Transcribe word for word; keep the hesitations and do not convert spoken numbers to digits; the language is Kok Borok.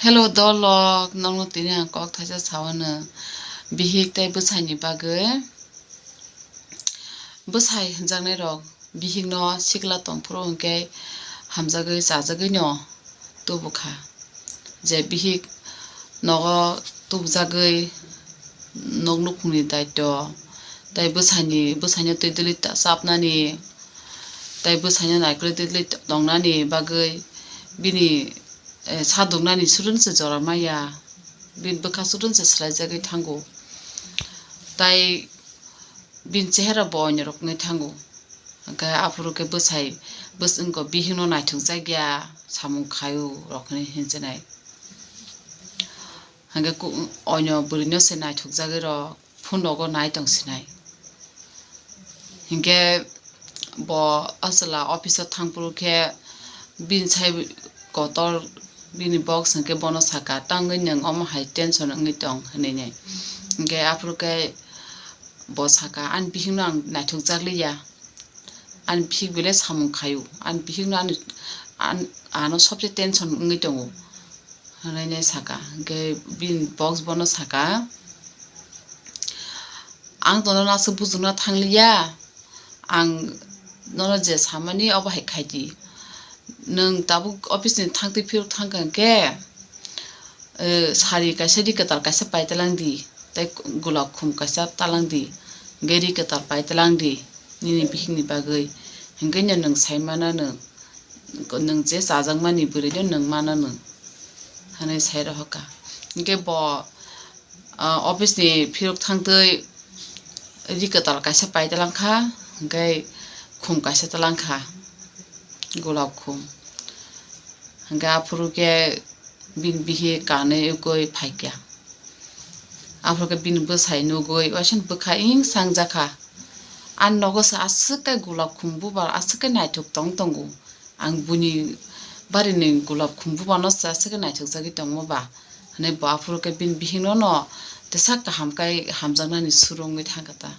Hello dolok, nokno tini ang kok thaisa sawano, bihik tei bwsaini bagwi. Bwsai hwnjaknairok bihikno sikla tongphuru hwnkhe hamjagwi chajagwino tubukha, je bihik nogo tubujagwi nok nukhungni daityo, tei bwsaini, bwsaino twi dwlwi ta-, chapnani, tei bwsaino naikolwi twi dwlwi tongnani bagwi bini, eh, saduknani sudunse jora maya, bini bwkha sudunse swlaijagwi thango, tei bini chehera bo onyorok wngwi thango. Hwnkhe aphuru khe bwsai, bwswngko bihikno naithokjakya samung khaio rok hinwi hinchinai. Hwnkhe ku-, onyo bwrwino se naithokjagwi rok phone rogo nai tong sinai. Hinkhe bo achwla office o thangphuru khe bini sai kotor bini box hinkhe bono saka, "Tangwi nwng omo hai tension wngwi tong," hinwi nai. Hinkhe aphuru khe bo saka, "Ani bihikno ang naithokjakliya, ani bihik belai samung khaio, ani bihikno ani, an-, ano sobse tension wngwi tongo," hinwi nai saka. Hinkhe bini box bono saka, "Ang to nono aswk bujukna thangliya, ang nono je samani obo hai khaidi. Nwng tabuk office ni thangtwi phirok thangkha hwnkhe, eh, sari kaisa ri kwtal kaisa pai talang di, tei gulab khum kaisa talang di, hwnkhe ri kwtal pai talang di nini bihikni bagwi, hwnkhe no nwng sai mananw, nwng je chajakmani bwrwino nwng mananw," hinwi sai rohorkha. Hinkhe bo ah, office ni phirok thangtwi ri kwtal kaisa pai talangkha, hwnkhe khum kaisa talangkha, gulab khum. Hwnkhe aphuru khe bini bihik kanwi ugwi phaikha. Aphuru khe bini bwsai nugwi waisano bwkha ing sangjakha, "Ani nogo se aswk khe gulab khum bubar aswk khe naithok tong tongo." Ang buini barini gulab khum bubano se aswk khe naithokjagwi tongmo ba, hwnwi bo aphuru khe bini bihikno no tesak kaham khe hamjaknani suru wngwi thangkha ta.